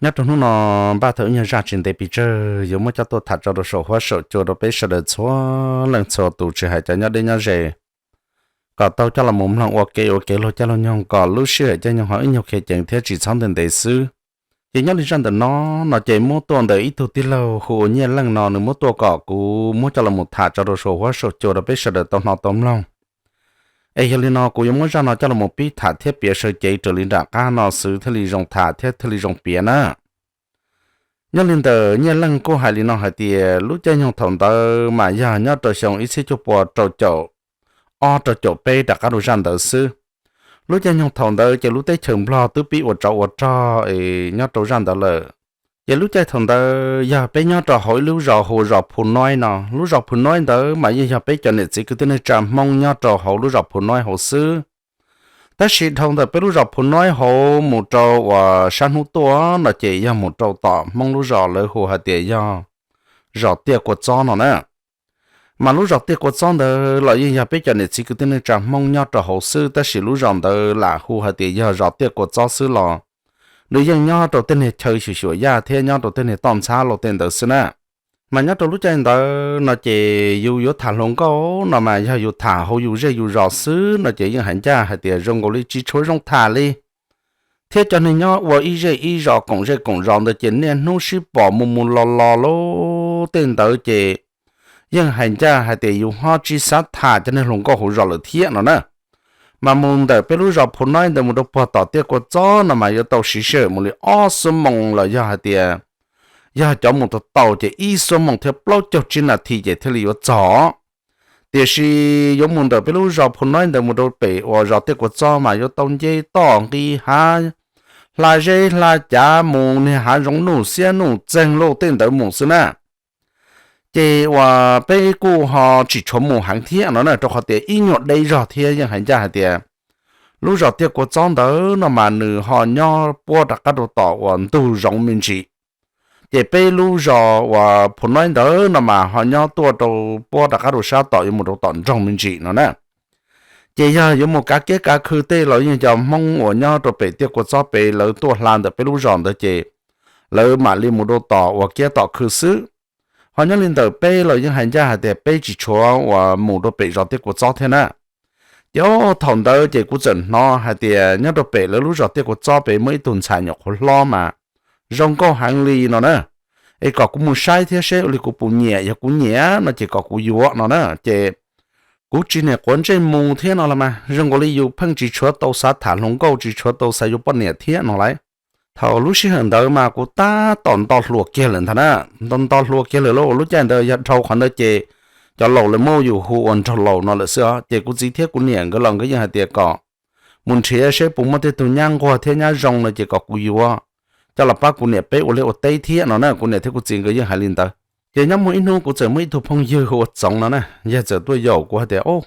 Nyob rau hnub no, npaj tau ib nyuag zaj tsis ntev pes tsawg yuav muab coj tuaj tham tso rau saum huab saum cua rau peb sawv daws txhua leej txhua tus, tsis hais cov nyob deb nyob ze, kom tau coj los mus mloog ua ke ua kev luag caij luag nyoog kom lub sij hawm caij nyoog ho ib nyuag khiav ceev thiab tsis txhob ntev ntev xwb. Ces nyob li zaj ntawm no, no ces muab tuaj ntawm ib tug tij laug hu ua Nyiaj Leej no, nws muab tuaj kom kuv muab coj los mus tham tso rau saum huab saum cua rau peb sawv daws tau hnov tau mloog. Es yog li no kuv yuav muab zaj no coj los mus pib tham thiab piav sawv cev raws li nram qab no xwb thiaj li zoo tham thiab thiaj li zoo piav na. Nyob li ntawm Nyiaj Leej kuj hais li no hais tias lub caij nyoog thaum ntawd mas yog nyob rau xyoo ib txhiab cuaj pua rau caum ob rau caum peb rov qab rau zaj ntawd xwb. Lub caij nyoog thaum ntawd ces lub teb chaws Nplog twb pib ua tsov ua rog es nyob rau zaj ntawd lawm. Ces lub caij thaum ntawd yog peb nyob rau hauv ib lub zos hu ua zos Phu Noib no. Lub zos Phu Noib ntawd mas yeej yog peb cov niam txiv kwv tij neej tsa Hmoob nyob rau hauv lub zos Phu Noib hauv xwb. Tab sis dhau ntawm peb lub zos Phu Noib hauv mus rau uas sab hnub tuaj no ces yog mus rau tom Hmoob lub zos lawv hu hais tias yog zos Tiaj Kua Txob no na. Mas lub zos Tiaj Kua Txob ntawd los yeej yog peb cov niam txiv kwv tij neej tsa Hmoob nyob rau hauv xwb, tab sis lub zos ntawd lam hu hais tias yog zos Tiaj Kua Txob xwb los nws yeej nyob rau tej niag chaw xyuam xyuam yaj thiab nyob rau tej niag toj ntxhab los tej ntawd xwb na. Mas nyob rau lub caij ntawd no ces yus yuav tham hluas nkauj no mas yog yus tham hauv yus zej yus zos xwb no ces yeej hais ncaj hais tias zoo nkaus li tsis tshua zoo tham li. Thiab cov neeg nyob ua ib zej ib zos koom zej koom zos ntawd ces niaj hnub sib pom mus mus los los lub tej ntawd ces yeej hais ncaj hais tias yus ho tsis xav tham cov neeg hluas nkauj hauv zos lawm thiab no na. Mas mus ntawm peb lub zos Phu Noib ntawd mus rau puag tom Tiaj Kua Txob no mas yuav tau siv sij hawm mus li ob xuab moos los yog hais tias yog cov mus tau tau ces ib xuab moos thiab plaub caug tsib nas this ces thiaj li yuav txog. Tiam sis yuav mus ntawm peb lub zos Phu Noib ntawd mus rau pem uas zos Tiaj Kua Txob mas yuav tau nce toj nqis hav, hla zeb hla cav mus niag hav zoov nuj xiab nuj txeeg lub tej ntawd mus xwb na. Ces uas peb kuj ho tsis tshua mus heev thiab no na, rau qhov tias ib nyuag deb zog thiab yeej hais ncaj hais tias lub zos Tiaj Kua Txob ntawd no mas nws ho nyob puab rov qab rau tom uas ntug zoov me ntsis. Ces peb lub zos uas Phu Noib ntawd no mas ho nyob tuaj rau puab rov qab rau sab tom yuav mus rau tom nroog me ntsis no na. Ces yog yuav mus kav kiab kav khw tej los yeej cov Hmoob uas nyob rau pem Tiaj Kua Txob pem lawv tuaj hla ntawm peb lub zos ntawd ces lawv mam li mus rau tom uas kiab tom khw xwb. Ho nyob li ntawm peb los yeej hais ncaj hais tias peb tsis tshua uas mus rau pem zos Tiaj Kua Txob thiab na. Ces thaum ntawd ces kuv txawm hnov hais tias nyob rau pem lawv lub zos Tiaj Kua Txob pem muaj ib tug ntxhais nyuam qhuav hlob mas zoo nkauj heev li no na. Es kom kuv mus saib thiab seb ua li kuv puas nyiam, yog kuv nyiam no ces kom kuv yuav no na. Ces kuv tsis niam quav ntsej mus thiab no los mas zoo nkaus li yus pheej tsis tshua tau xav tham hluas nkauj, tsis tshua tau xav yuav poj niam thiab no lauj. Thaum lub sij hawm ntawd mas kuv tab tom nto hluas kiag lawm ntag na. Nto nto hluas kiag lawm lauj, lub caij ntawd yog dhau qhov ntawd ces cov laus lawv muab yus hu ua nraug laus no lawm xwb os. Ces kuv txiv thiab kuv niam nkawd los nkawd yeej hais tias kom mus nrhiav seb puas muaj tej tug nyab nquag thiab nyab zoo no ces kom kuv yuav coj los pab kuv niam peb ua liaj ua teb thiab no na. Kuv niam thiab kuv txiv nkawd yeej hais li ntawd. Ces nyob muaj ib hnub kuv txawm muaj ib tug phooj ywg hu ua Txoov no na, yawg txawm tuaj yaum kuv hais tias, Au,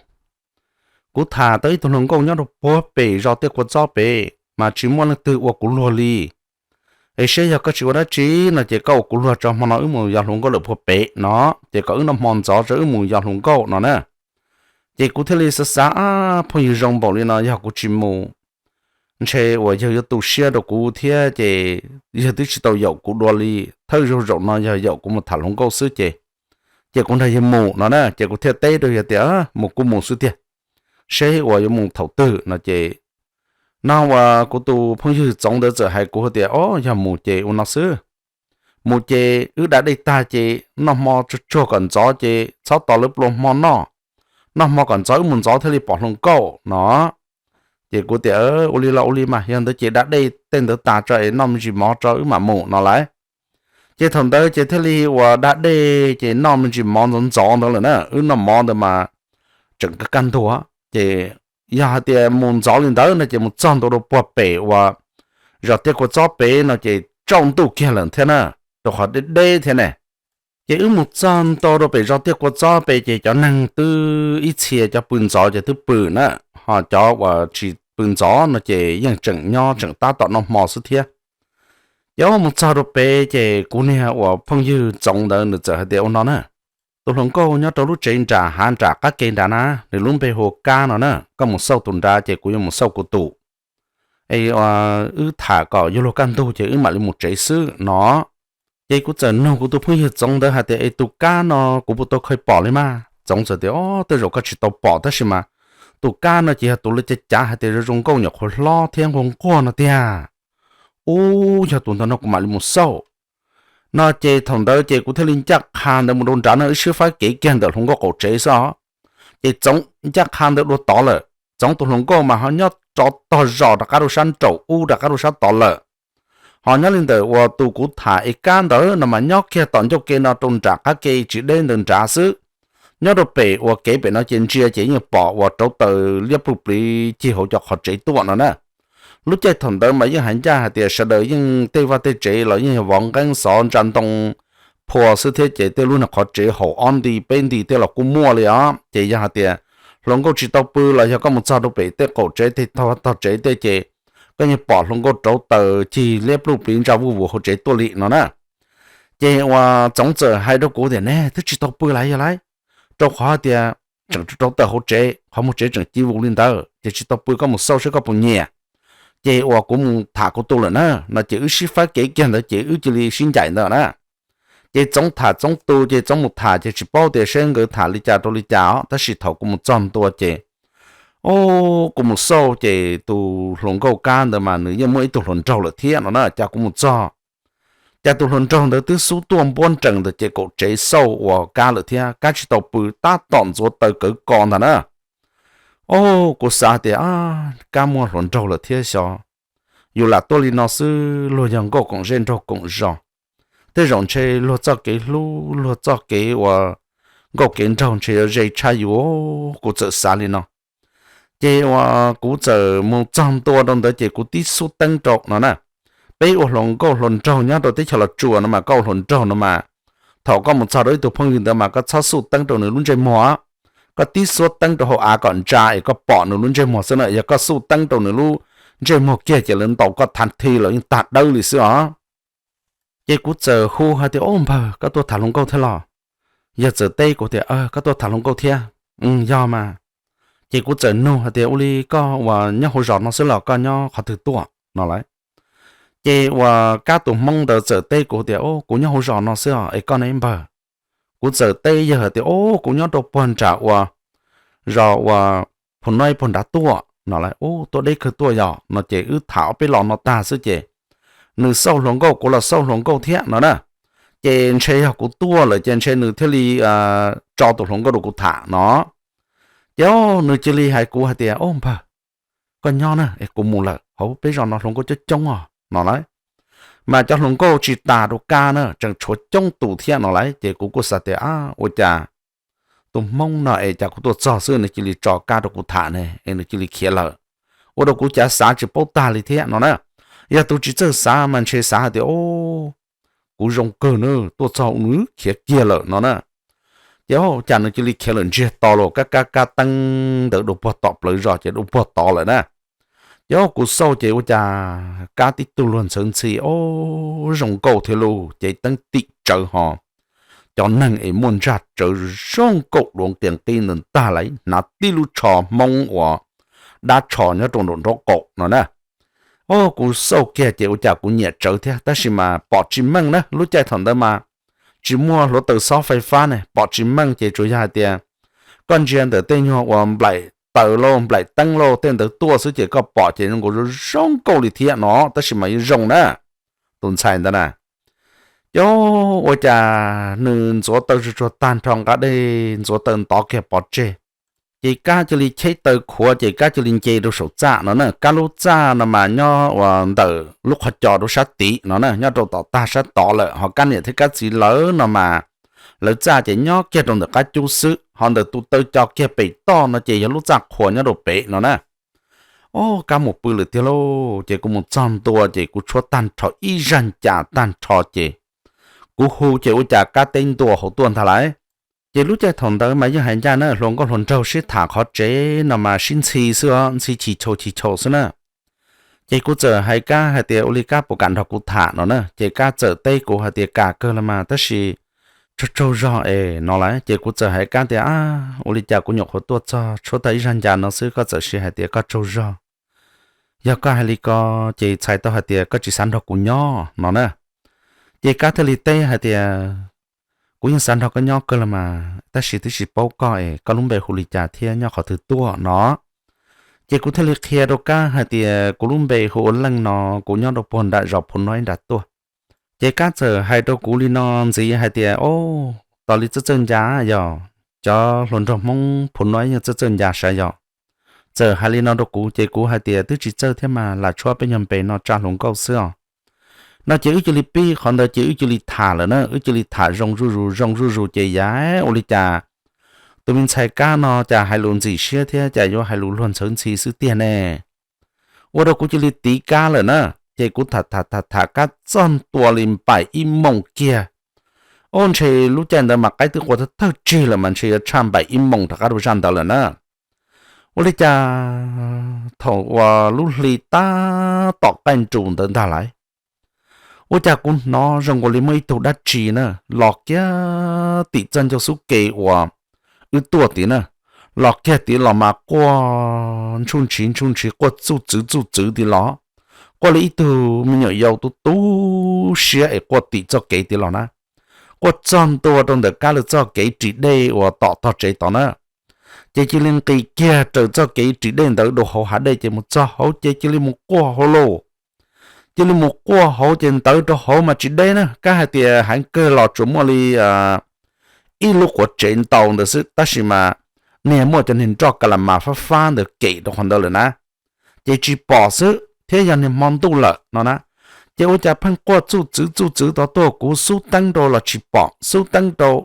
kuv tham tau ib tug hluas nkauj nyob rau puag pem zos Tiaj Kua Txob pem mas tsis muaj leej twg ua kuv luag li. Es seb yog koj tsis ua dab tsi no ces koj ua kuv luag tso, hmo no wb mus yos hluas nkauj lawm puag pem no, ces kom wb noj hmo ntxov tso wb mus yos hluas nkauj no na. Ces kuv thiaj li xav xav, Ab, phooj ywg zoo npaum li no yog kuv tsis mus ntshe uas yawg yuav tu siab rau kuv thiab ces yawg twb tsis tau yaum kuv dua li. Thawj zaug zaum no yog yaum kuv mus tham hluas nkauj xwb ces, ces kuv nrog yawg mus no na. Ces kuv thiaj teb rau yawg tias, Mus kuj mus xwb tiag, seb uas yuav mus thaum twg no ces, no uas kuv tus phooj ywg Txoov ntawd txawm hais kuv tias, Au, yog mus ces ua no xwb, mus ces wb da dej tag ces noj hmo tsuag tsuag kom ntxov ces txhob tos lawv pluas hmo noj, noj hmo kom ntxov wb mus ntxov thiaj li pom hluas nkauj no. Ces kuv tias, Ua li los ua li mas, yog ntawd ces da dej tej ntawd tas tso es noj me ntsis mov tso wb mam mus no lauj. Ces thaum ntawd ces thiaj li uas da dej ces noj me ntsis mov ntxov ntxov ntawd lawm na, wb noj mov ntawd mas tseem kaj kaj ntug. Ces yog hais tias mus ntxov li ntawd no ces mus txog ntua rau puag pem uas zos Tiaj Kua Txob pem no ces tsaus ntuj kiag lawm thiab na, rau qhov deb deb thiab ne. Ces wb mus txog ntua rau pem zos Tiaj Kua Txob pem ces cov neeg twb ib txhia cov pw ntxov ces twb pw na, ho cov uas tsis pw ntxov no ces yeej tseem nyob tseem tab tom noj hmo xwb thiab. Ces wb mus txog rau pem ces kuv niag uas phooj ywg Txoov ntawd nws txawm hais tias, Ua no na, tus hluas nkauj nyob rau lub tsev nram hav nram qab ke nrad na, nws lub npe hu ua Kab no na, koj mus xauj tus nrad ces kuv yuav mus xauj kuv tus. es wb tham kom yuav luag kaj ntug ces wb mam li mus tsev xwb no. Ces kuv txawm nug kuv tus phooj ywg Txoov ntawd hais tias, es tus kab no kuv puas tau khaws pom li mas? Txoov txawm tias, o, tej zaum koj tsis tau pom tab sis mas tus kab no ces yog tus lawv cav cav hais tias zoo zoo nkauj nyuam qhuav hlob thiab nquag nquag no tiag. Ub, yog tus ntawd no kuv mam li mus xauj no. Ces thaum ntawd ces kuv thiaj li ncaj qha ntawd mus rau nrad no, wb sib faib kev kiag ntawm hluas nkauj qaum tsev xwb os. Ces Txoov ncaj qha ntawd dua tod lawm, Txoov tus hluas nkauj mas ho nyob rov tog zos rov qab rau sab nraum ub rov qab rau sab tod lawm. Ho nyob li ntawm uas tus kuv tham es kab ntawd no mas nyob kiag tom ncauj ke no rau nram qab ke tsis deb ntawd nrad xwb. Nyob rau pem uas kev pem no ces ntsia ces yeej pom uas rauv taws liab pluj pliv cig hauv cov qhov tsev tuaj no na. Lub caij thaum ntawd mas yeej hais ncaj hais tias sawv daws yeej tej vaj tej tsev los yeej yog vov nqeeb xov ntsa ntoo phua xwb thiab ces tej lub niag qhov tsev haum ob nti peb nti tej los kuj muaj li os. Ces yog hais tias hluas nkauj tsis tau pw los yog koj mus txog rau pem tej qaum tsev tej tog tsev tej ces koj yeej pom hluas nkauj rauv taws cig liab pluj pliv ntsa vuj vus hauv tsev tuaj li no na. Ces uas Txoov txawm hais rau kuv tias, ne twb tsis tau pw lawm yog lauj, rau qhov tias tseem rauv taws hauv tsev, qhov muag tsev tseem ci vus li ntawd ces tsis tau pw, koj mus xauj seb koj puas nyiam. Ces uas kuv mus tham kuv tus lawm na no ces wb sib faib kev kiag ntawd ces wb cia li sib ncaim ntawd na. Ces Txoov tham Txoov tus ces Txoov mus tham ces tsis paub tias seb nkawd tham li cas rau li cas os, tab sis thaum kuv mus txog ntua ces, o, kuv mus xauj ces tus hluas nkauj kab ntawd mas nws yeej muaj ib tug hluas nraug lawm thiab no na. Cas kuv mus txog, cas tus hluas nraug ntawd twb xub tuaj npuab nrees ntawm ces kaum tsev xauj uas kab lawm thiab, kab tsis tau pw tab tom ntxuav taws kawv ko ntag na. O, kuv xav tias, kab muaj hluas nraug lawm thiab xyov, yus lam tuaj li no xwb luag yog nkauj koom zej nraug koom zos, tej zaum ntshe luag txoj kev hlub luag txoj kev uas nkauj kev nraug ntshe yuav ze tshaj yus, kuv txawm xav li no. Ces uas kuv txawm mus txog ntua rau ntawd ces kuv tib xub teeb rau no na. Peb ua hluas nkauj hluas nraug nyob rau teb chaws Los Tsuas no mas koj ua hluas nraug no mas, thaum koj mus txog rau ib tug phooj ywg ntawd mas koj txhob xuj teeb rau nws lub ntsej muag. Koj tib xuab teeb rau hauv av kom ntsa es koj pom nws lub ntsej muag xwb na. Yog koj xuj teeb rau nws lub ntsej muag kiag ces lawv ntaus koj thav thi los yeej tag dawb li xwb os. Ces kuv txawm hu hais tias, o npawg, koj tuaj tham hluas nkauj thiab los? Yawg txawm teb kuv tias, koj tuaj tham hluas nkauj thiab? Yog mas. Ces kuv txawm nug hais tias, ua li koj uas nyob hauv zos no xwb los koj nyob qhov twg tuaj no lauj? Ces uas kab tus hmoob ntawd txawm teb kuv tias, o, kuv nyob hauv zos no xwb os, es koj ne npawg? Kuv txawm teb yawg hais tias, o, kuv nyob rau puag nram uas zos uas phu noib puag nrad tuaj no lauj. U, tuaj deb kawg tuaj yog no ces wb tham ob peb lo no tag xwb ces nws xauj hluas nkauj kuv los xauj hluas nkauj thiab no na. Ces ntshe yog kuv tuaj lawm ces ntshe nws thiaj li tso tus hluas nkauj rau kuv tham no. Ces nws cia li hais kuv hais tias, o npawg, koj nyob na es kuv mus lawm, hauv peb zos no hluas nkauj coob coob os no lauj. Mas cov hluas nkauj tsis tas rau kab na tseem tshuav coob tus thiab no lauj. Ces kuv kuj xav tias, a, ua cas tus hmoob no es cas kuv tuaj txog xwb nws cia li tso kab rau kuv tham ne es nws cia li khiav lawm, ua rau kuv cav xav tsis paub tag li thiab no na. Yog tus tsis txawj xav mas ntshe xav hais tias, o, kuv zoo kawg na, tuaj txog nws khiav kiag lawm no na. Ces cas nws cia li khiav lawm ntsiag to los kab kab kab teeb ntawd dua puag tom plawv zos ces dua puag tod lawm na. Ces kuv xauj ces ua cas kab tib tug luag ntxhawv ntxhi, o, zoo nkauj thiab lauj, cev teeb tim tsawv ho cov neeg es muaj ntsaj tsawv zoo nkauj dua nqia nqi ntawd ntag lauj, hnav tib lub tsho hmoob uas dab tsho nyob rau nraum nraub qaum no na. O, kuv xauj kiag ces ua cas kuv nyiam tsawv thiab tab sis mas pom tsis meej na, lub caij thaum ntawd mas tsis muaj hluav taws xob fais fab ne, pom tsis meej ces tsuas yog hais tias koj ntsia ntawm tej nyuag uas nplaim taws lauj nplaim teeb lauj tej ntawd tuaj xwb ces koj pom ces zoo nkaus zoo nkauj li thiab no tab sis mas yeej zoo na. Tus ntxhais ntawd na, ces ua cas nws ntxuav taws tsuag tsuag tag nrho nqa dej ntxuav taws ntov kiag pov tseg. Ces kab cia li cheb taws khuav ces kab cia li nce rau saum txaj no na. Kab lub txaj no mas nyob uas ntawm lub qhov cos rau sab tid no na, nyob rau tom tag sab tod lawm, ho kab niam thiab kab txiv lawv no mas lawv txaj ces nyob kiag rau ntawm qab cub xwb, ho ntawm tus taw cos kiag pem toj no ces yog lub txaj qhua nyob rau pem no na. O, kab mus pw lawm tiag lauj. Ces kuv mus txog ntua ces kuv tshuab tag nrho ib zaj ncas tag nrho ces kuv hu ces ua cas kab teb ntua hauv tuaj ntag lauj. Ces lub caij thaum ntawd mas yeej hais ncaj na, hluas nkauj hluas nraug sib tham qhov tsev no mas sib ntxhi xwb os, ntxhi chis chaus chis chaus xwb na. Ces kuv txawm hais kab hais tias, ua li kab puas kam nrog kuv tham no na? Ces kab txawm teb kuv hais tias, kam kawg los mas tab sis tsaug tsaug zog es no lauj. Ces kuv txawm hais kab tias, a, ua li cas kuv nyuam qhuav tuaj txog tshuab tag ib zaj ncas no xwb koj txawm sis hais tias koj tsaug zog. yog koj hais li ko ces txhais tau hais tias koj tsis xav nrog kuv nyob no na. Ces Kab thiaj li teb hais tias, kuv yeej xav nrog koj nyob kawg los mas, tab sis twb tsis paub koj es koj lub npe hu li cas thiab nyob qhov twg tuaj no. Ces kuv thiaj li qhia rau Kab hais tias kuv lub npe hu ua Leej no, kuv nyob rau puag nram zos Phu Noib nram tuaj. Ces Kab txawm hais rau kuv li no ntxiv hais tias, o, tos li txawj txawj ncas yog, cov hluas nraug Hmoob Phu Noib yeej txawj txawj ncas sav yog. Txawm hais li no rau kuv ces kuv hais tias twb tsis txawj thiab mas, lam tshuab peb nyuag npe no tsa hluas nkauj xwb os. No ces wb cia li pib qhov ntawd ces wb cia li tham lawm na, wb cia li tham zoo zuj zus zoo zuj zus ces yav ua li cas tus me ntxhais Kab no cas hais lus ntxim siab thiab cas yuav hais lus luag ntxhawv ntxhi xwb tiag ne. Ua rau kuv cia li tiv Kab lawm na. Ces kuv tham tham tham tham Kab txog ntua li npaim ib moos kiag. O, ntshe lub caij ntawd mas qaib twb qua thawj thawj tsig lawm mas ntshe yuav tshaj npaim ib moos rov qab rau zaj ntawd lawm na. Ua li cas thaum uas lub hli tab tom qaij nrus ntawd ntag lauj, ua cas kuv hnov zoo nkaus li muaj ib tug dab tsi na los kiag tim txoj ncauj xub ke uas wb tuaj tid na, los kiag tid los mas quaj ntshuj ntshiv ntshuj ntshiv, quaj txuj txwv txuj txwv tid los, quaj li ib tug me nyuam yaus tu tu siab es quaj tim txoj kev tid los na. Quaj txog ntua rau ntawm Kab lawv txoj kev ris dej uas tom tog tsev tod na. Ces cia li nqis kiag raws txoj kev ris dej ntawd rau hauv hav dej ces mus txog hauv ces cia li mus quaj hauv lauj. Cia li mus quaj hauv ces ntawd rau hauv mas tsis deb na, Kab hais tias heev kawg los tsuas muaj li ib lub quav tsev ntau ntawd xwb, tab sis mas niag muaj cov niag nroj ka la mas fab fab ntawd kem rau qhov ntawd lawm na. Ces tsis pom xwb thiab yog niag hmo ntuj lawm no na. Ces ua cas pheej quaj txuj txwv txuj txwv tod tuaj, kuv xub teeb rau los tsis pom, xub teeb rau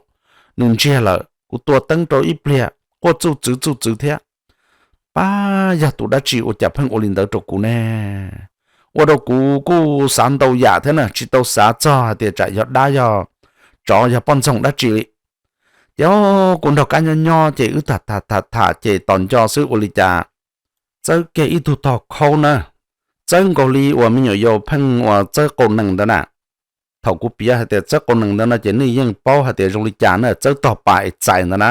nws ntsiag lawm, kuv tua teeb rau ib pliag quaj txuj txwv txuj txwv thiab. Pab yog tus dab tsi ua cas pheej ua li ntawd rau kuv ne? Ua rau kuv kuj xav ntau yam thiab na, tsis tau xav txog hais tias tsam yog dab yog tsov yog poj ntxoog dab tsi li. Ces kuv nrog Kab nyob nyob ces wb tham tham tham tham ces tos nco xwb ua li cas txawb kiag ib tug tog khaub na, txawb nkaus li uas me nyuam yaus pheej uas txawb qau nees ntawd na. Thaum kuv piav hais tias txawb qau nees ntawd no ces nej yeej paub hais tias zoo li cas na, txawb tog pas es txais ntawd na.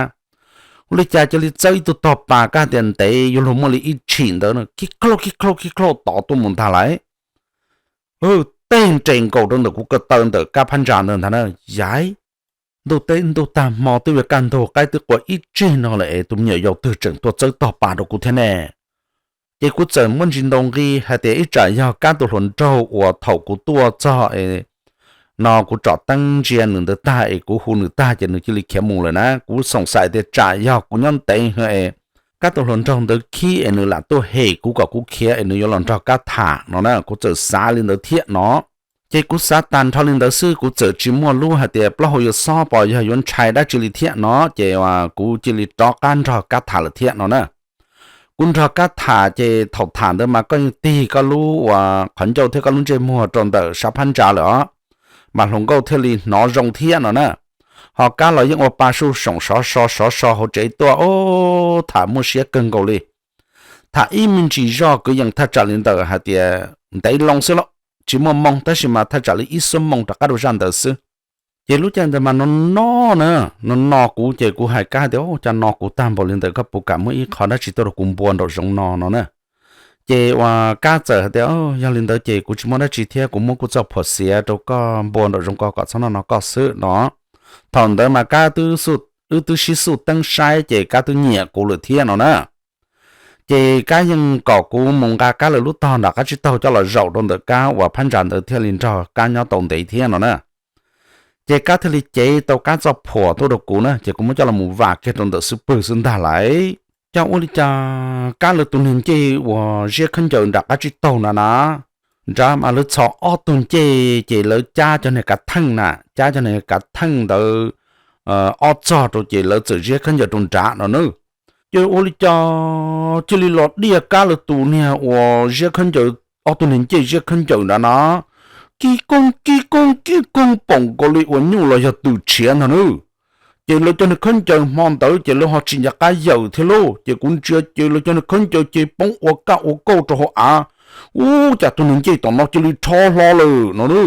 Ua li cas cia li txawb ib tug tog pas Kab tias ntev yuav luag muaj li ib tshim ntawd na, kib khlauj kib khlauj kib khlauj tod tuaj mus ntag lauj. Tej nres nkaus rau ntawm kuv ko taw ntawm Kab phab ntsa ntawd ntag na. Yaiv, ntuj teb ntuj tag hmo twb yuav kaj ntug, qaib twb qua ib tsig no lawm es tus me nyuam yaus twg tseem tuaj txawb tog pas rau kuv thiab ne? Ces kuv txawm muab ntsis ntaus nqi hais tias ib tsam yog Kab tus hluas nraug uas thaum kuv tuaj txog no kuv tsom teeb ntsia nws ntawd tag es kuv hu nws tag ces nws cia li khiav mus lawm na. Kuv xoom xaim tias tsam yog kuv nyob ntev es Kab tus hluas nraug ntawd khib es nws lam tuaj hem kuv kom kuv khiav es nws yuav los nrog Kab tham no na, kuv txawm xav li ntawd thiab no. Ces kuv xav tag nrho li ntawd xwb, kuv txawm tsis muaj lub hais tias plaub hau yuav xob pos yog yuav ntshai dab tsi li thiab no, ces kuv cia li rov qab nrog Kab tham lawm thiab no na. Kuv nrog Kab tham ces thaum tham ntawd mas koj yeej tig koj lub uas qhov ncauj thiab koj lub ntsej muag rau ntawm sab phab ntsa lawm os, mas hluas nkauj thiaj li hnov zoo thiab no na. Ho Kab los yeej ua pa suj soom sov so sov so hauv tsev tuaj, o, tham muaj siab kawg nkaus li. Tham ib me ntsis zoj kwv yees thaj tsam li ntawm hais tias ntev loo xwb los tsis muaj moo tab sis mas thaj tsam li ib xuab moos rov qab rau zaj ntawd xwb. Ces lub caij ntawd mas no no na, no no kuv ces kuv hais Kab tias, cas no kuv tag npaum li ntawd koj puas kam muab ib qho dab tsi tuaj rau kuv npua nraum zoov no no na. Ces uas Kab txawm hais tias, yog li ntawd ces kuv tsis muaj dab tsi thiab, kuv muab kuv txoj phuam xiav rau koj npua nraum zoov ko kom txhob noj no koj xwb no. Thaum ntawd mas Kab, wb twb sib xuj teeb saib ces Kab twb nyiam kuv lawm thiab no na. Ces Kab yeej kom kuv mus nqa Kab lawv lub tog nram qab tsib taug coj los zaum rau ntawm Kab uas phab ntsa ntawd thiaj li nrog Kab nyob tau ntev thiab no na. Ces Kab thiaj li cev tau Kab txoj phuam tuaj rau kuv na, ces kuv muab coj los mus vam kiag rau ntawm xub pwg xwb ntag lauj. Cas ua li cas Kab lawv tus niag ncej uas ziab khaub ncaws nram qab tsib taug na na, nrad mas lawv txhos ob tug ncej ces lawv cab cov niag kav theej na, cab cov niag kav theej ntawd ob txog rau ces lawv txawm ziab khaub ncaws rau nrad no na. Ces ua li cas cia li los diaj Kab lawv tus niag uas ziab khaub ncaws, ob tug niag ncej ziab khaub ncaws nrad na, kib koob kib koob kib koob poom nkaus li uas nyuj los yog twm tshiav ntag na. Ces lawv cov niag khaub ncaws hmo ntawd ces lawv ho tsis nco qab yawm thiab lauj, ces kuv ntsia ces lawv cov niag khaub ncaws ces poob ua kaj ua kauj rau hauv av. Ub, cas tus niag ncej tom no cia li rho hlo lawm no na.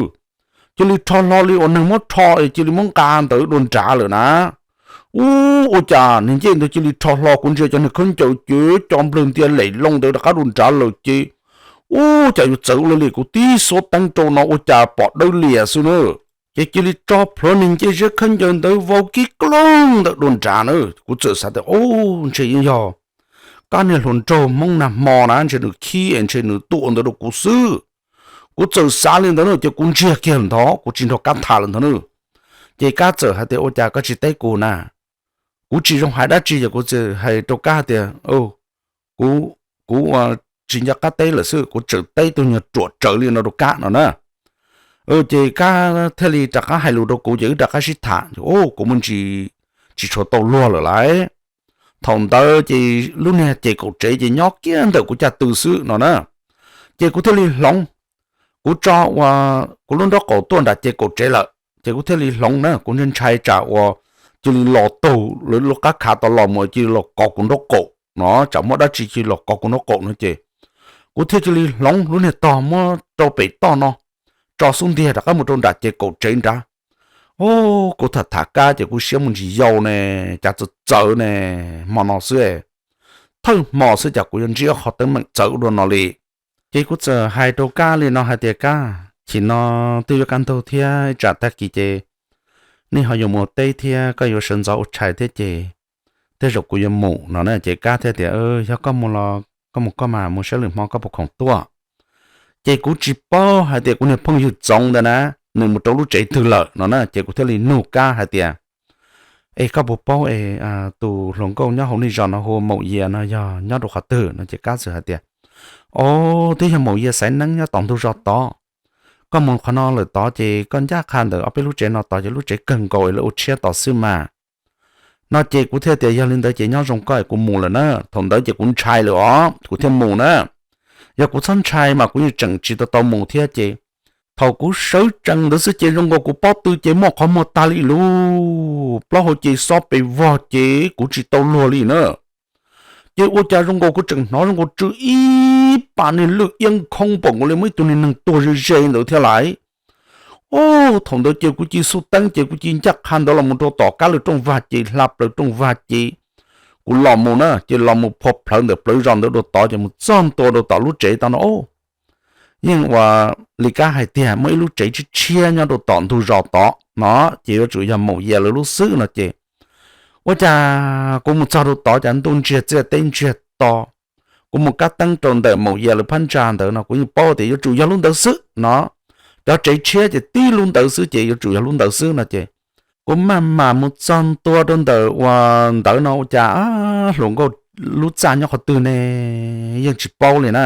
Cia li rho hlo li uas neeg muab rho es cia li muab nqa ntawd dua nrad lawm na. Ub, ua cas niag ncej ntawd cia li rho hlo, kuv ntsia cov niag khaub ncaws ces co nplawg ntia lem loo ntawd rov qab dua nrad lawm ces, Ub, cas yuav txawv ua luaj li, kuv tib xuab teeb rau no ua cas pom dawb lias xwb na. Ces cia li tso plhuav niag ncej ziab khaub ncaws ntawd vau kib kloog ntawm dua nrad na. Kuv txawm xav tias, ub, ntshe yeej yog Kab niag hluas nraug Hmoob nag hmo na, ntshe nws khib es ntshe nws tuaj ua ntawd rau kuv xwb. Kuv txawm xav li ntawd na, ces kuv ntsiag kiag lawm ntag, kuv tsis nrog Kab tham lawm ntag na. Ces Kab txawm hais tias, ua cas koj tsis teb kuv na? Kuv tsis zoo hais dab tsi ces kuv txawm hais rau Kab hais tias, kuv, kuv ua tsis nco qab teb lawm xwb, kuv txawm teb tus nyuag ruam tsawv li no rau Kab no na. Ces Kab thiaj li rov qab hais lus rau kuv ces wb rov qab sib tham, kuv muaj ntsis tsis tshua tau luag lawm lauj. Thaum ntawd ces lub niag ces kaum tsev ces nyob kiag ntawm kuv caj tw xwb no na. Ces kuv thiaj li hloov, kuv tso ua kuv lub nraub qaum tuaj nram ces kaum tsev lawm ces kuv thiaj li hloov na, kuv ntshai ntshai tsam uas cia li los taug lawv lub qab khav tod los mus cia li los kov kuv nraub qaum no, tsam muaj dab tsi cia li los kov kuv nraub qaum no ces kuv thiaj cia li hloov lub niag tog muab rau pem toj no, tso xub ntiag rov qab mus rau nram ces kaum tsev nrad. Ub, kuv tham tham Kab ces kuv siab muaj ntsis yau ne, cas txawv txawv ne, hmo no xwb, thawj hmo xwb cas kuv yuav ntsib qhov teeb meem txawv ua luaj no li. Ces kuv txawm hais rau Kab li no hais tias, Kab, chim no twb yuav kaj ntug thiab ib tsam tag kis ces nej ho yuav mus teb thiab koj yuav sawv ntxov ua tshais thiab ces tej zaum kuv yuav mus no na. Ces Kab thiaj tias, yog koj mus los koj mus koj mas, mus saib lwm hmo koj puas khoom tuaj. Ces kuv tsis paub hais tias kuv niag phooj ywg Txoov ntawd na, nws mus rau lub tsev twg lawm no na. Ces kuv thiaj li nug Kab hais tias, es koj puas paub es tus hluas nkauj nyob hauv nej zos no hu ua Maum Yias no yog nyob rau qhov twg no? Ces Kab txawm hais tias, o, twb yog Maum Yias xaiv neeb nyob tom ntug zos tod. Koj mus qhov no lawm tod ces koj ncaj qha ntawm ob peb lub tsev no tod ces lub tsev kawg nkaus es lawv ua tshiab tod xwb mas. No ces kuv thiaj tias, yog li ntawd ces nyob zoo koj es kuv mus lawm na. Thaum ntawd ces kuv ntshai lawm os, kuv thiaj mus na. Yog kuv txhob ntshai mas kuv yeej tseem tsis tau tau mus thiab ces thaum kuv sawv tsees ntawd xwb ces zoo nkaus kuv pob tw ces muaj qhov muag tag li lub plaub hau ces xob pes vog ces kuv tsis tau luag li na. Ces ua cas zoo nkaus kuv tseem hnov zoo nkaus tsw ib pas niag lwj iab khoob pom nkaus li muaj ib tug niag neeg tuag ze ze ntawd thiab lais. O, thaum ntawd ces kuv cia xub teeb ces kuv cia ncaj qha ntawd los mus rau tom Kab lawv rooj vag ces hla plaws rooj vag ces kuv los mus na, ces los mus phua plhawv ntawm plawv zos ntawd rau tod ces mus txog ntua rau tom lub tsev tod no. Yeej ua li Kab hais tiag, muaj ib lub tsev tshiab tshiab nyob rau tom ntug zos tod no, ces yuav tsum yog Maum Yias lawv lub xwb no ces ua cas kuv mus txog rau tod cas ntuj ntsiag txiaj teb ntsiag to. Kuv mus kab teeb rau ntawm Maum Yias lawv phab ntsa ntawd no kuv yeej paub tias yuav tsum yog lub ntawd xwb no. Cov tsev tshiab ces tib lub ntawd xwb ces yuav tsum yog lub ntawd xwb no ces kuv maj mam mus txog ntua rau ntawm ua ntawd no ua cas hluas nkauj lub txaj nyob qhov twg ne yeej tsis paub li na.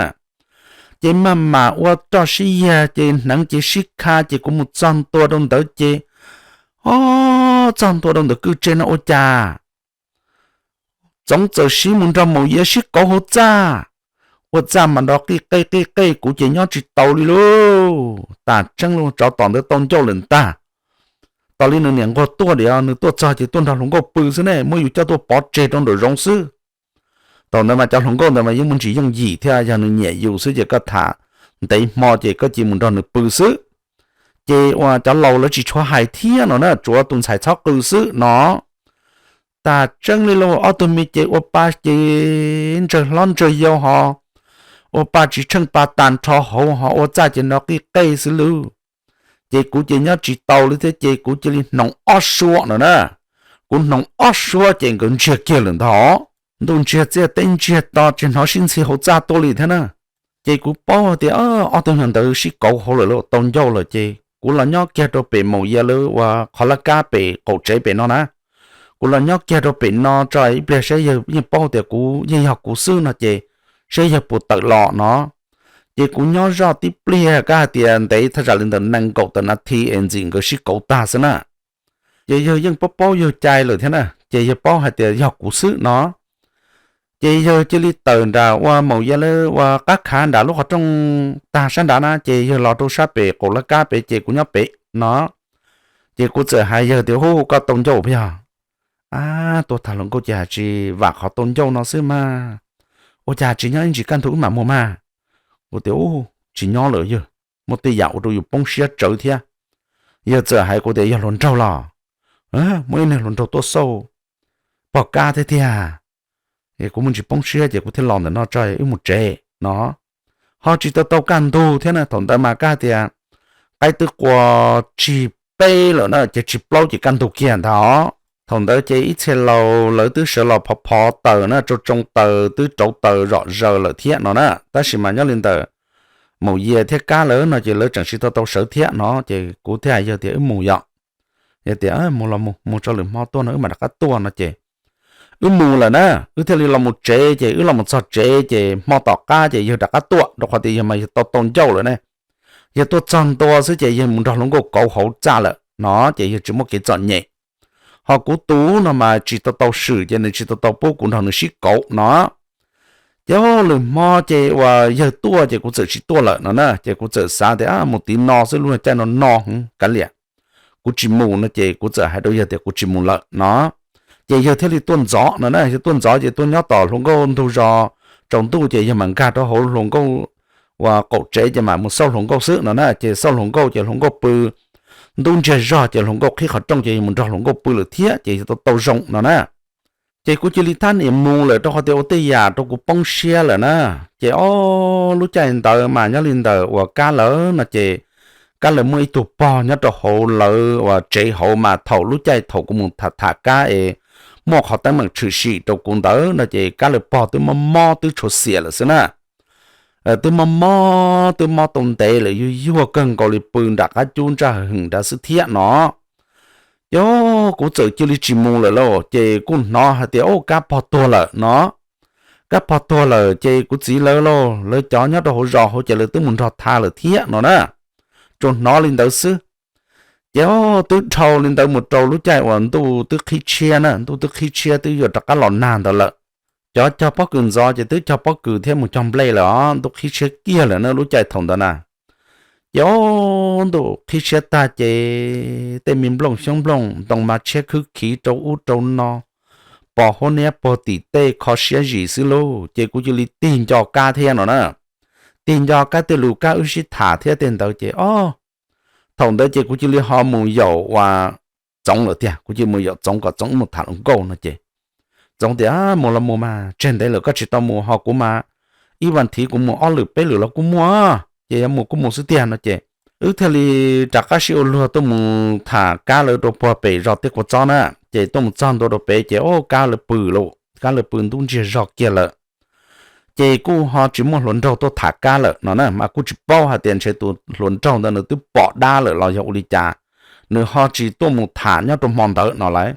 Ces maj mam ua roj sib yag ces hneev ces sib kha ces kuv mus txog ntua rau ntawd ces, o, txog ntua rau ntawm kwj tse no ua cas Txoov txawm sib mus nrog Maum Yias sib kauv hauv txaj. Ua txaj mas nrov qij qej qij qej kuv ces nyob tsis tau li lauj. Tas tseeb lauj, tsov tom ntawd tau ncauj lawm ntag. Tos li nws niam nquag tuaj diam, nws tuaj txog ces tuaj nrog hluas nkauj pw xwb ne, muab yus coj tuaj pov tseg rau nraum zoov xwb. Thaum ntawd mas cov hluas nkauj ntawd mas yeej muaj ntsis yooj yim thiab, yog nws nyiam yus xwb ces koj tham ntev hmo ces koj cia mus nrog nws pw xwb. Ces ua cov laus lawv tsis tshua hais thiab no na, tsuav tus ntxhais txhob qw xwb no. Tas tseeb li lauj, ob tug me ces ua pa ces ntsawg hlob ntsawg yau ho, ua pa tsis tsheej pa tas nrho hauv ho ua txaj ces nrov qij qej xwb lauj. Ces kuv ces nyob tsis tau li thiab ces kuv cia li hnoos ob suab no na. Kuv hnoos ob suab ces nkawd ntsiag kiag lawm ntag. Ntuj ntsiag txiaj teb ntsiag to tsis hnov sib ntxhi hauv txaj tuaj li thiab na. Ces kuv paub tias ob tug nyuag ntawd sib kauv hauv lawm lauj, tau ncauj lawm ces kuv los nyob kiag rau pem Maum Yias lawv ua qhov laj kab pem qaum tsev pem no na. Kuv los nyob kiag rau pem no tso ib pliag saib yawg, yeej paub tias kuv yeej yog kuv xwb no ces saib yawg puas tawm los no. Ces kuv nyob zoj tib pliag, kab hais tias ntev thaj tsam li ntawm nees nkaum tawm nas this es ntxim nkawd sib kauv tag xwb na. Ces yawg yeej paub paub yawg cai lawm thiab na, ces yawg paub hais tias yog kuv xwb no. Ces yawg cia li tawm nram ua Maum Yias lawv ua qab khav nram lub qhov rooj tag sab nrad na, ces yawg los rau sab pem qaum laj kab pem ces kuv nyob pem no. Ces kuv txawm hais yawg tias, Hu, koj tau ncauj puas yog? Ab, tuaj tham hluas nkauj ces hais tsis vam qhov tau ncauj no xwb mas. Ua cas tsis nyob ib ntsis kaj ntug wb mam mus mas? Kuv tias, Ub, tsis nyob lawm yawg, muaj tej yam ua rau yus poob siab tsawv thiab. Yawg txawm hais kuv tias, Yog hluas nraug los? Muaj ib niag hluas nraug tuaj xauj pog kab thiab tiag. Kuv muaj ntsis poob siab ces kuv thiaj los ntawm no tso wb mus tsev no. ho tsis tau tau kaj ntug thiab na. Thaum ntawd mas Kab tias qaib twb qua tsig peb lawm na, ces tsig plaub ces kaj ntug kiag ntag os. Thaum ntawd ces ib txhia laus lawv twb sawv los phov phov taws na, tsoo tsoo taws twb rauv taws zom zaws lawm thiab no na. Tab sis mas nyob li ntawm Maum Yias thiab Kab lawv no ces lawv tseem tsis tau tau sawv thiab no, ces kuv thiaj hais yawg tias wb mus yom. Yawg tias mus los mus, mus tso lwm hmo tuaj no wb mam rov qab tuaj no ces wb mus lawm na. Wb thiaj li los mus tsev, ces wb los mus txog tsev ces hmo tom qab ces yawg rov qab tuaj, rau qhov tias yawg mas yawg tau tau ncauj lawm ne. Yawg tuaj txog ntua xwb ces yawg mus nrog hluas nkauj kauv hauv txaj lawm no, ces yawg tsis muaj kev txom nyem. Ho kuv tus no mas tsis tau tau swm ces nws tsis tau tau pub kuv nrog nws sib kauv no. Ces lwm hmo ces uas yawg tuaj ces kuv txawm tsis tuaj lawm no na, ces kuv txawm xav tias mus tiv no xwb, lub caij no no heev kav liam, kuv tsis mus no ces kuv txawm hais rau yawg tias kuv tsis mus lawm no. Ces yawg thiaj li tuaj ntxov no na, yawg tuaj ntxov ces tuaj nyob tom hluas nkauj ntug zos, tsaus ntuj ces yawg mam nkag rau hauv hluas nkauj uas qaum tsev ces mam mus xauj hluas nkauj xwb no na. Ces xauj hluas nkauj ces hluas nkauj pw ntub ntsiag zog ces hluas nkauj qhib qhov rooj ces yawg mus nrog hluas nkauj pw lawm thiab ces yawg tau tau zoo no na. Ces kuv cia li thab niam mus lawm rau qhov tias ua tej yam rau kuv poob siab lawm na. Ces ob lub caij ntawd mas nyob li ntawm uas Kab lawv no ces Kab lawv muaj ib tug pog nyob rau hauv lawv uas tsev hauv mas thaum lub caij thaum kuv mus tham tham Kab es muaj qhov teeb meem tshwm sim rau kuv ntawd no ces Kab lawv pog twb mob mob twb tshuav xiam lawm xwb na. Twb mob mob twb mob tau ntev lawm, yuag yuag kawg nkaus li, pw nram qab cub ntsaj heem nrad xwb thiab no. Ces kuv txawm cia li tsis mus lawm lauj, ces kuj hnov hais tias ub Kab pog tuag lawm no. Kab pog tuag lawm ces kuv txiv lawv lauj, lawv cov nyob rau hauv zos hauv ces lawv twb mus nrog tha lawm thiab no na. Tsuas hnov li ntawd xwb. Ces twb dhau li ntawd mus rau lub caij uas ntuj twb qhib tshiab na, ntuj twb qhib tshiab twb yuav rov qab los nag ntawd lawm. Cov cog pob kws ntxov ces twb cog pob kws thiab mus cog nplej lawm os, ntuj qhib tshiab kiag lawm na lub caij thaum ntawd na. Ces ntuj qhib tshiab tag ces tej me nplooj xyoob nplooj ntoo mas tshiab khwb khiv rau ub rau no, pos huab niab puag tim tej kho siab zim xwb lauj. Ces kuv cia li tig nco Kab thiab no na. Tig nco Kab tej lus, Kab wb sib tham thiab tej ntawd ces o, thaum ntawd ces kuv cia li ho mus yaum uas Txoov lawm tiag, kuv cia li mus yaum Txoov kom Txoov wb mus tham hluas nkauj no ces Txoov tias mus los mus mas, tseg ntev lawm koj tsis tau mus ho kuv mas ib vas thiv kuv mus ob lwm peb lwm los kuj muaj, ces yog mus kuj mus xwb tiag no ces wb thiaj li rov qab sib ua luag tuaj mus tham Kab lawv rau puag pem zos Tiaj Kua Txob na. Ces tuaj mus txog ntua rau pem ces o Kab lawv pw lauj, Kab lawv pw ntub ntsiag zog kiag lawm. Ces kuj ho tsis muaj hluas nraug tuaj tham Kab lawm no na, mas kuj tsis paub hais tias ntshe tus hluas nraug ntawd nws twb pom dab lawm los yog ua li cas, nws ho tsis tuaj mus tham nyob rau hmo ntawd no lauj.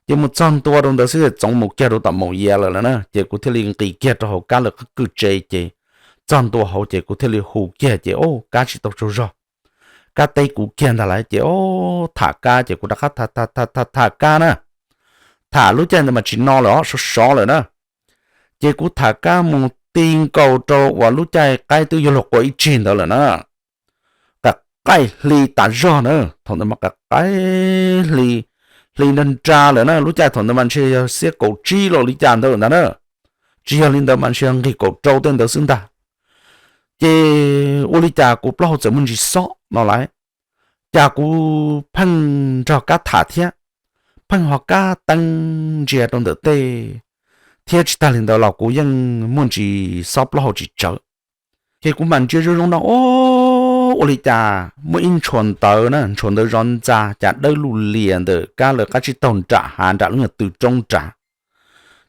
Ces mus txog ntua rau ntawd xwb Txoov mus kiag rau tom Maum Yias lawm lawm na, ces kuv thiaj li nqis kiag rau hauv Kab lawv qab kwj tse ces txog ntua hauv ces kuv thiaj li hu kiag ces o Kab tsis tau tsaug zog. Kab teb kuv kiag ntag lauj, ces o tham Kab ces kuv rov qab tham tham tham tham Kab na. Tham lub caij ntawd mas tsis no lawm os, sov sov lawm na. Ces kuv tham Kab mus ti nkaus rau uas lub caij qaib twb yuav luag qua ib tsig ntawd lawm na. Qas qaij hli tas zog na, thaum ntawd mas qas qaib hli, hli nra nra lawm na, lub caij thaum ntawd mas ntshe yog xiab kaum tsib los li cas ntawd ntag na. Tsis yog li ntawd mas ntshe yog nqis kaum rau tej ntawd xwb ntag. Ces ua li cas kuv plaub hau txawm muaj ntsis xob no lauj, cas kuv pheej nrog Kab tham thiab, pheej ho kab teeb ntsia rau ntawm tej, thiab tsis tag li ntawd los kuv yeej muaj ntsis xob plaub hau tsis tsawv. Ces kuv mam ntsia zoo zoo no, o, ua li cas muaj ib ntshua ntawv na, ntshua ntawv zov ntxa cas dawb luj lias ntawm Kab lawv qab tsib taug nram hav nram lub nyuag tw roob nrad.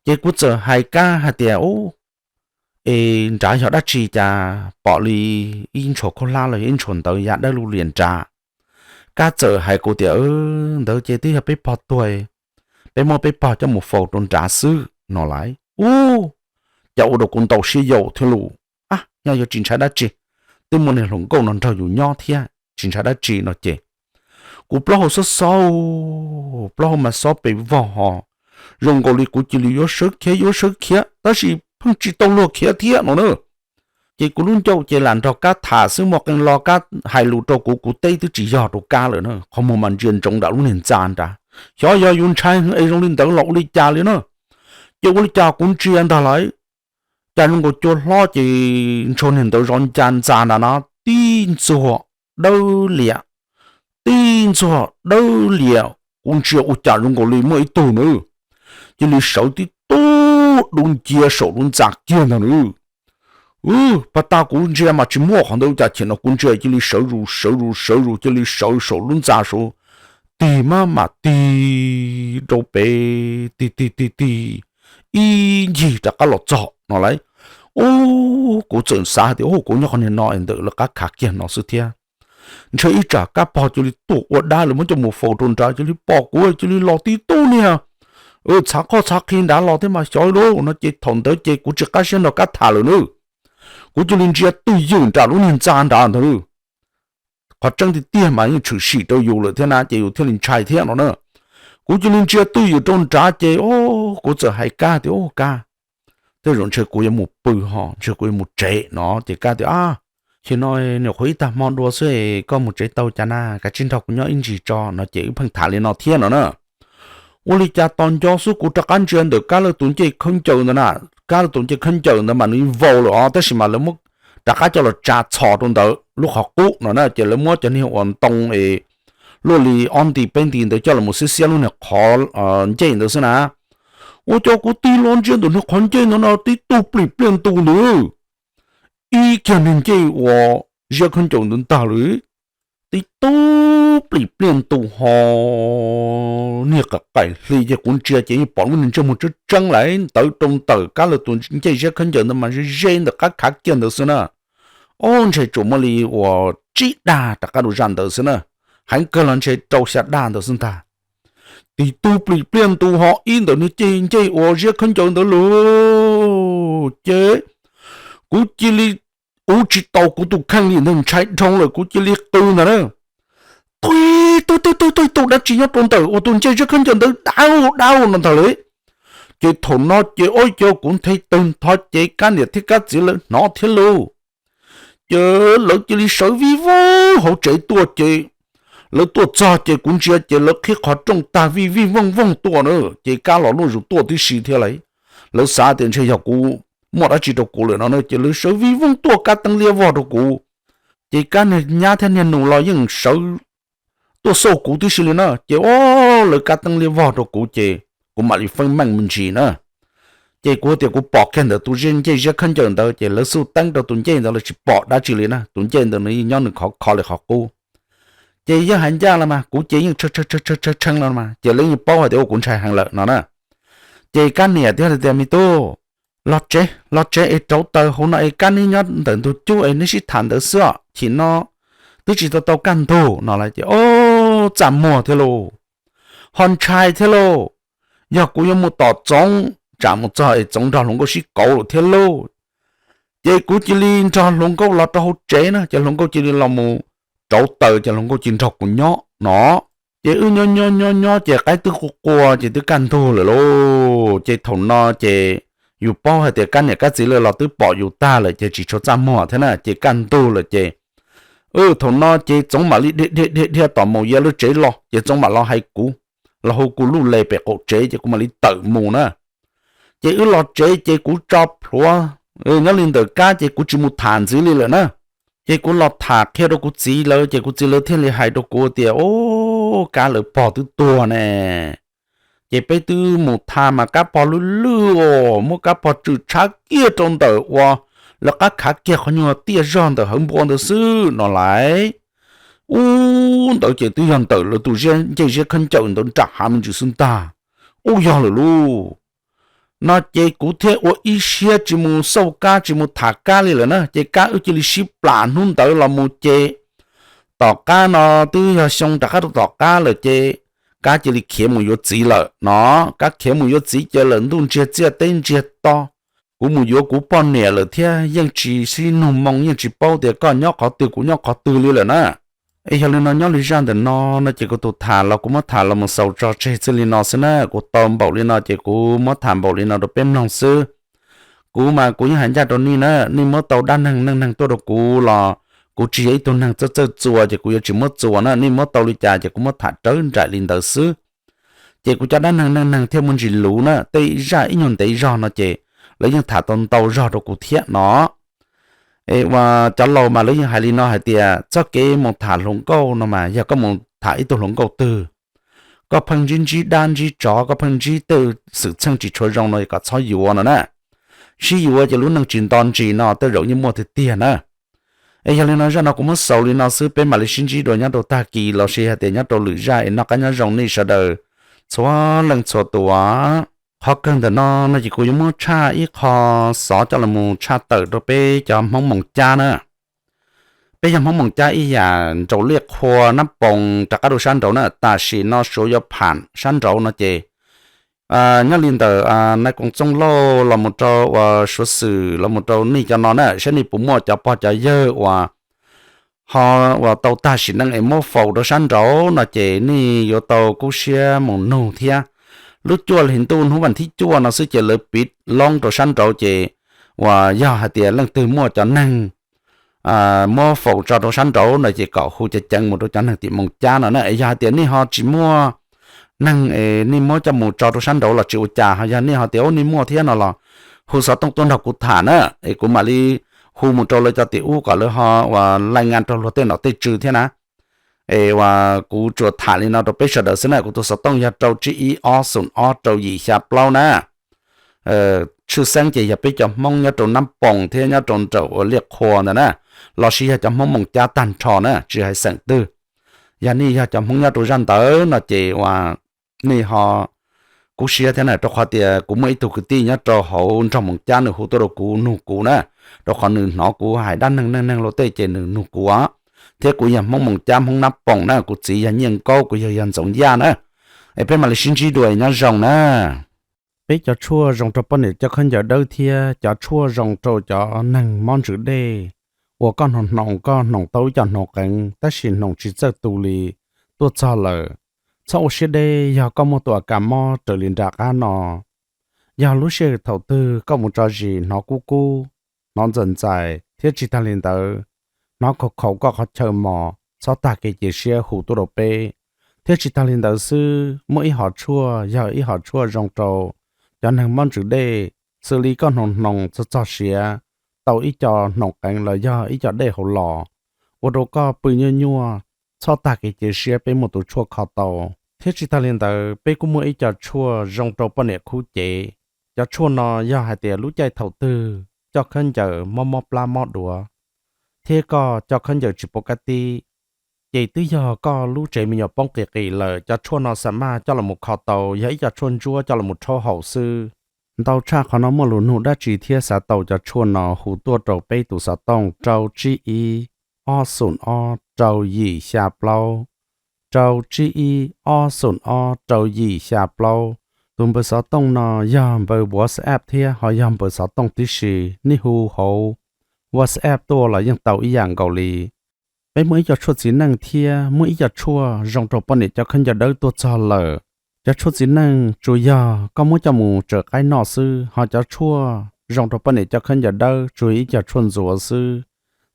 Ces kuv txawm hais Kab hais tias, u, es nrad yog dab tsi cas pom li ib ntshua khaub hlab los yog ib ntshua ntawv ya dawb luj lias nrad? Kab txawm hais kuv tias, ntawd ces twb yog peb pog tuag, peb muab peb pog coj mus faus rau nrad xwb no lauj. U, cas ua rau kuv ntau siab yau thiab lauj. A, nyob yuav tsis ntshai dab tsi, twb muaj niag hluas nkauj no nrog yus nyob thiab, tsis ntshai dab tsi no ces kuv plaub hau xob xob, plaub hau mas xob pes vog ho, zoo nkaus li kuv cia li yuav sawv khiav yuav sawv khiav tab sis pheej tsis tau luag khiav thiab no na. Ces kuv lub ncauj ces lam nrog Kab tham xwb, muaj qee lo Kab hais lus rau kuv, kuv teb twb tsis yog rau Kab lawm na, qhov muag mas ntsia ntsoov nram lub niag ntxa nrad. Xyov yog yus ntshai es zoo li ntawd los ua li cas li na. Ces ua li cas kuv ntsia ntag lauj, cas zoo nkaus cua hlob ces ntshua niag ntawv zov ntxa nrad na tib ntxuag dawb lias, tib ntxuag dawb lias, kuv ntsia ua cas zoo nkaus li muaj ib tug na, cia li sawv tib tug dub ncia saum lub ntxa kiag ntag na. Pag tag kuv ntsia mas tsis muaj qhov ntawd ua cas, chim no kuv ntsia cia li sawv zus sawv zus sawv zus cia li sawv saum lub ntxa saud, tig maj mam tig rau pem, tig tig tig tig ib ncig rov qab los txog no lauj. Ub, kuv txawm xav hais tias, Ub, kuv nyob qhov niag no es ntawm lawv qab khav kiag no xwb thiab. Ntshe ib tsam Kab pog cia li tuaj ua dab, lawv muab coj mus faus rau nrad, cia li pom kuv cia li los tib tug niag txhav qhoj txhav qhi nrad los thiab mas xyov lauj no ces thaum ntawd ces kuv tsis qab siab nrog Kab tham lawm nawb. Kuv cia li ntsia twj ywm nram lub niag ntxa nrad ntag lauj. Qhov tseeb tiag tiag mas yeej tshwm sim rau yus lawm thiab na ces yus thiaj li ntshai thiab no na. Kuv cia li ntsia twj ywm rau nrad ces, o, kuv txawm hais Kab tias, Ub, Kab, tej zaum ntshe kuv yuav mus pw ho, ntshe kuv yuav mus tsev no ces Kab tias, Ab, chim no nyuam qhuav ib tag hmo dua xwb, koj mus tsev tau cas na, kav tsij nrog kuv nyob ib ntsis tso no ces wb pheej tham li no thiab no na. Ua li cas tos nco xwb kuv rov qab ntsia ntawm Kab lawv tus ncej khaub ncaws ntawd na, Kab lawv tus ncej khaub ncaws ntawd mas nws vau lawm os, tab sis mas lawv muab rov qab coj los tsa txhos rau ntawd lub qhov qub no na ces lawv muab cov niag uas ntoo es luaj li ob nti peb nti ntawd coj los mus xiab xiab lub niag qhov ncej ntawd xwb na. Ua cas kuv tig los ntsia ntawm niag qhov ncej ntawd no tib tug plim pliaj ntus ntawd, ib kiag niag ncej uas ziab khaub ncaws ntawd ntag lawm, tib tug plim pliaj ntus ho niag qaim hli ces kuv ntsia ces yeej pom lub niag ntsej muag tseeb tseeb lawm ntawd rau ntawm Kab lawv tus ncej ziab khaub ncaws ntawd mas ze ze ntawm qab khav kiag ntawd xwb na. Ob, ntshe tsuas muaj li uas tsib dag rov qab rau zaj ntawd xwb na, heev kawg los ntshe rau xya dag ntawd xwb ntag. Tib tug plim pliaj ntus ho ib ntawm niag ncej uas ziab khaub ncaws ntawd lawm ces kuv cia li ua tsis tau kuv tus kheej li ntag, ntshai dhau lawm kuv cia li qw ntag na. Tub, tub, tub, tub, tub, dab tsi nyob rau ntawm uas tus ncej ziab khaub ncaws ntawd, dab, dab no ntag li. Ces thaum no ces ob, yog kuv nthe tawg ntho ces Kab niam thiab Kab txiv lawv hnov thiab lauj. Ces lawv cia li sawv vij voog hauv tsev tuaj ces lawv tuaj txog ces kuv ntsia ces lawv qhib qhov rooj tag vij vij voog voog tuaj na, ces Kab los luaj zus tuaj tib si thiab lauj. Lawv xav tias ntshe yog kuv muaj dab tsi rau kuv lawm no na ces lawv sawv vij voog tuaj kab teeb liab vog rau kuv. Ces Kab niag nyab thiab niag nus los yeej sawv tuaj xauj kuv tib si li na ces, o, lawv kab teeb liab vog rau kuv ces kuv mam li feeb meej me ntsis na. Ces kuv tias kuv pom kiag ntawm tus ncej ziab khaub ncaws ntawd ces lawv xuj teeb rau tus ncej ntawd lawv tsis pom dab tsi li na, tus ncej ntawd nws yeej nyob nws khov kho li qhov qub. Ces yeej hais ncaj los mas kuv ces yeej tshee tshee los mas ces lawv yeej paub hais tias ua kuv ntshai heev lawm no na. Ces Kab niam thiaj tias, Me tub, los tsev, los tsev es rauv taws hauv no es Kab neb nyob ntawm ntug cub es neb sib tham ntawd xwb os, chim no twb tsis tau tau kaj ntug no lawm ces, o, txaj muag thiab lauj, ho ntshai thiab lauj. Yog kuv yuav mus tom Txoov, tsam mus txog es Txoov nrog hluas nkauj sib kauv lawm thiab lauj. Ces kuv cia li nrog hluas nkauj los rau hauv tsev na ces hluas nkauj cia li los mus rauv taws ces hluas nkauj cia li nrog kuv nyob no. Ces wb nyob nyob nyob nyob ces qaib twb quaj quaj ces twb kaj ntug lawm lauj. Ces thaum no ces yus paub hais tias Kab niam Kab txiv lawv los twb pom yus tag lawm ces tsis tshua txaj muag thiab na ces kaj ntug lawm ces, thaum no ces Txoov mam li dhia dhia dhia dhia tom Maum Yia lub tsev los ces Txoov mam los hais kuv, los hu kuv luj le pem qaum tsev ces kuv mam li tawm mus na. Ces wb los tsev ces kuv tso plhuav nyob li ntawm Kab ces kuv tsis mus tham ntxiv li lawm na. Ces kuv los tham qhia rau kuv txiv lawv ces kuv txiv lawv thiaj li hais rau kuv tias, O, Kab lawv pog twb tuag ne. Ces peb twb mus tham mas Kab pog lwj lwj os, muab Kab pog tswm tshab kiag rau ntawm uas lawv qab khav kiag qhov nyuag tiaj zog ntawm hawv npua ntawd xwb no lauj. Ub, ntawd ces twb yog ntawm lawv tus ncej ziab khaub ncaws ntawd nram hav me ntsis xwb ntag. Ub, yog lawm lauj. No ces kuv thiaj ua ib siab tsis mus xauj Kab tsis mus tham Kab li lawm na ces Kab wb cia li sib plam hnub ntawd los mus ces tom qab no twb yog xyoo rov qab rau tom qab lawm ces Kab cia li khiav mus yuav txiv lawm no. Kab khiav mus yuav txiv ces lawm ntuj ntsiag txiaj teb ntsiag to, kuv mus yuav kuv poj niam lawm thiab yeej tsis sib nug moo yeej tsis paub tias koj nyob qhov twg kuv nyob qhov twg li lawm na. Es yog li no nyob li zaj ntawm no no ces kuv tus tham los kuv muab tham los mus xaus tso tseg txij li no xwb na, kuv tau npaum li no ces kuv muab tham npaum li no rau peb mloog xwb. Kuv mas kuv yeej hais ncaj rau nej na, nej muab tau dab neeg neej neeg tuaj rau kuv los kuv tsis yog ib tug neeg txawj txawj txuas ces kuv yuav tsis muab txuas na, nej muab tau li cas ces kuv muab tham rawv nraim li ntawd xwb. Ces kuv cov dab neeg neej neeg thiaj muaj ntsis luv na, tej zaj ib nyuag ntev zog no ces lawv yeej tham tau ntau zog rau kuv thiab no. Es uas cov laus mas lawv yeej hais li no hais tias txoj kev mus tham hluas nkauj no mas yog koj mus tham ib tug hluas nkauj twg, koj pheej ntsib ntsib dab ntsib tsov, koj pheej ntsib tej xwm txheej tsis tshua zoo no kom txhob yuav no na. sib yuav ces lub neej tsis nto ntsis no tej zaum yeej muaj tiag tiag na. Es yog li no zaj no kuv muab xaus li no xwb, peb mam li sib ntsib dua nyob rau tag kis los sis hais tias nyob rau lwm zaj es noj qab nyob zoo nej sawv daws txhua leej txhua tus. Qhov kawg ntawm no no ces kuv yuav muab tshaj ib qho xov coj los mus tshaj tawm rau peb cov Hmoob Moos Cab na. Peb yog Hmoob Moos Cab ib yam nraum Liaj Qhua Nab Poos rov qab rau sab nraud na, tam sim no Suav yuav pham sab nraud no ces nyob li ntawm Nais Koom Txooj Lauj los mus rau uas Suav Xwm los mus rau nej cov no na, saib nej puas muaj cov pog cov yawg uas ho uas tau tag sim neej es muab faus rau sab nraud no ces nej yuav tau kub siab mus nug thiab. Lub cuaj hlis ntuj hnub vas thib cuaj no xwb ces lawv piv loob rau sab nraud ces uas yog hais tias leej twg muaj cov neeg muab faus tso rau sab nraud no ces kom hu ceev ceev mus rau cov neeg tim Moos Cab no na. Es yog hais tias nej ho tsis muaj neeg es nej muab coj mus tso rau sab nraud los tsis ua cas, ho yog nej ho tias nej muaj thiab no los hu xov tooj tuaj nrog kuv tham na, es kuv mam li hu mus rau lawv cov tim ub kom lawv ho uas laj nga rau luag tej nom tej tswv thiab na. Es uas kuv tsuas tham li no rau peb sawv daws xwb na, kuv tus xov tooj yog rau tsib ib ob xoom ob rau yim xya plaub na. Tshwj xeeb ces yog peb cov Hmoob nyob rau Nab Poos thiab nyob rau nraum uas Liaj Qhua ntawd na, los sis yog cov Hmoob Moos Cab tag nrho na, tsis hais xeem twg. Yog nej yog cov Hmoob nyob rau zaj ntawd no ces uas nej ho kub siab thiab na, rau qhov tias kuv muaj ib tug kwv tij nyob rau hauv nroog Moos Cab nws hu tuaj rau kuv nug kuv na, rau qhov nws hnov kuv hais dab neeg neej neeg luag tej ces nws nug kuv os. Thiab kuv yog Hmoob Moos Cab Hmoob Nab Poos na, kuv txiv yog Nyiaj Nkaub, kuv yawg yog Ntxoov Yaj na. Es peb mam li sib ntsib dua, nyob zoo na. Peb cov tshuaj zoo rau poj niam coj khaub ncaws dawb thiab cov tshuaj zoo rau cov neeg mob ntsws dej uas koj hnoos hnoos, koj hnoos tau ib co hnoos qeev tab sis hnoos tsis txawj tu li tuaj txog lawm, txhob ua siab deb yog koj muaj tus a kas mob raws li nram qab no. Yog lub sij hawm thaum twg koj mus tso zis hnov kub kub, hnov ntxaws ntxais thiab tsis tag li ntawd, hnov khaus khaus koj qhov chaw mos, txhob tag kev cia siab hu tuaj rau peb. Thiab tsis tag li ntawd xwb, muaj ib hom tshuaj yog ib hom tshuaj zoo rau cov neeg mob ntsws dej, xws li koj hnoos hnoos txog txog siav, tau ib co hnoos qeev los yog ib co dej hauv los, ua rau koj pw nyuaj nyuaj, txhob tag kev cia siab, peb muaj tus tshuaj kho tau. Thiab tsis tag li ntawd, peb kuj muaj ib co tshuaj zoo rau poj niam khub cev. Cov tshuaj no yog hais tias lub caij thaum twg coj khaub ncaws mob mob plab mob duav, thiab koj coj khaub ncaws tsis pov kab tib, ces twb yog koj lub tsev me nyuam poob qis qis lawm, cov tshuaj no xa maj coj los kho tau, yog ib co tshuaj ntsuab coj los rhaub haus xwb. Ntau tshaj qhov no muaj lus nug dab tsi thiab xav tau cov tshuaj no hu tuaj rau peb tus xov tooj rau tsib ib ob xoom ob rau yim xya plaub, rau tsib ib ob xoom ob rau yim xya plaub. Tus npawb xov tooj no yog npawb WhatsApp thiab ho yog npawb xov tooj tib si, nej hu hauv WhatsApp tuaj los yeej tau ib yam nkaus li. Peb muaj ib co tshuaj txiv neej thiab muaj ib co tshuaj zoo rau poj niam coj khaub ncaws dawb tuaj txog lawm. Cov tshuaj txiv neej tsuas yog koj muab coj mus tsawm qaib noj xwb, ho cov tshuaj zoo rau poj niam coj khaub ncaws dawb tsuas yog ib co tshuaj ntxuav xwb.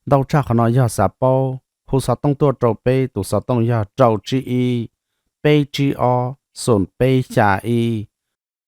Ntau tshaj qhov no yog xav paub, hu xov tooj tuaj rau peb tus xov tooj yog rau tsib ib peb tsib ob xoom peb xya ib.